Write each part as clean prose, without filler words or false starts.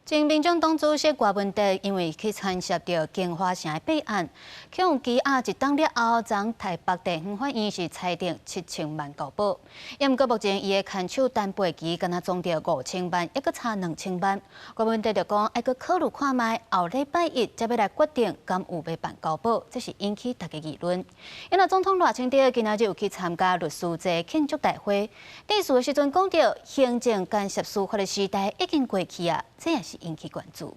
前民眾黨主席柯文哲因為去牽涉著京華城的弊案，予人羈押一冬了後，昨台北地方法院是裁定七千萬交保。毋過目前伊的牽手陳佩琪敢若總著5000萬，猶閣差2000萬。柯文哲就講愛閣考慮看覓，後禮拜一才欲來決定敢有欲辦交保，這是引起大家議論。因為總統賴清德今仔日有去參加律師節慶祝大會，致辭的時陣講著行政干涉司法的時代已經過去啊，這也是引起關注。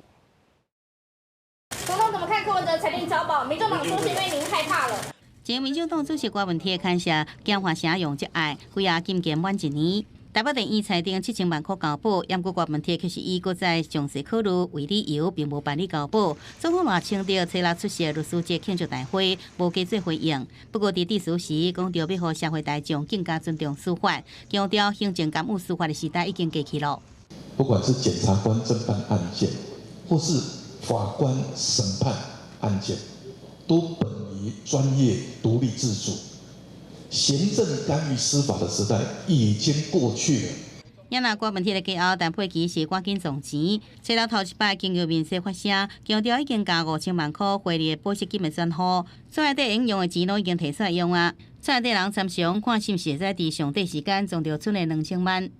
總統怎麼看柯文哲裁定交保？民眾黨說是因為您害怕了。前民進黨主席柯文哲牽涉京華城溶積案，羈押禁見滿一年。台北地院裁定七千萬塊交保，毋過柯文哲卻是以閣再詳細考慮為理由，並無辦理交保。總統賴清德初六出席律師節慶祝大會，無加做回應。不過佇致辭時講著欲予社會大眾更加尊重司法，強調行政干預司法的時代已經過去了。不管是檢察官偵辦案件，或是法官審判案件，都本於專業、獨立自主。行政干預司法的時代已經過去了。也若柯文哲的家後，陳佩琪是趕緊送錢。初六頭一擺經由面書發聲，強調已經共5000萬塊匯入保釋金的專戶，厝內底應用的錢攏已經提出來用啊。厝內底人參詳看是毋是會使佇上短時間賺著賰的2000萬。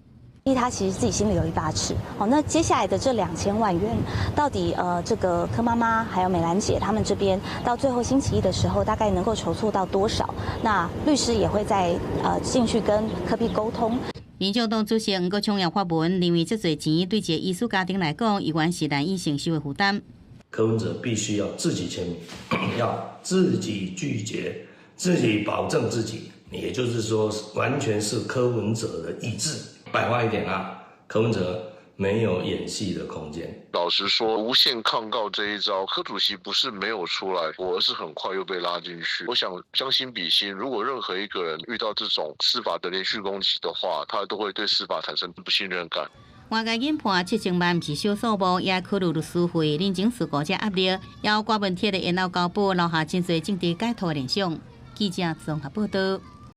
他其實自己心裡有一把尺，好，那接下來的這2000萬元，到底這個柯媽媽還有美蘭姐他們這邊，到最後星期一的時候，大概能夠籌措到多少？那律師也會再進去跟柯 P 溝通。民進黨主席黃國昌也發文，認為這濟錢對一個醫師家庭來講，猶原是難以承受的負擔。柯文哲必須要自己簽名，要自己具結，自己保證自己，也就是說，完全是柯文哲的意志。白話一點啊，柯文哲沒有演戲的空間。老實說，無限抗告這一招，柯主席不是沒有出來，而是很快又被拉進去。我想將心比心，如果任何一個人遇到這種司法的連續攻擊的話，他都會對司法產生不信任感。外界研判七千萬毋是小數目，也考慮律師費、人情世故這壓力，也有柯文哲的延後交保，留下真濟政治解套聯想。記者綜合報道。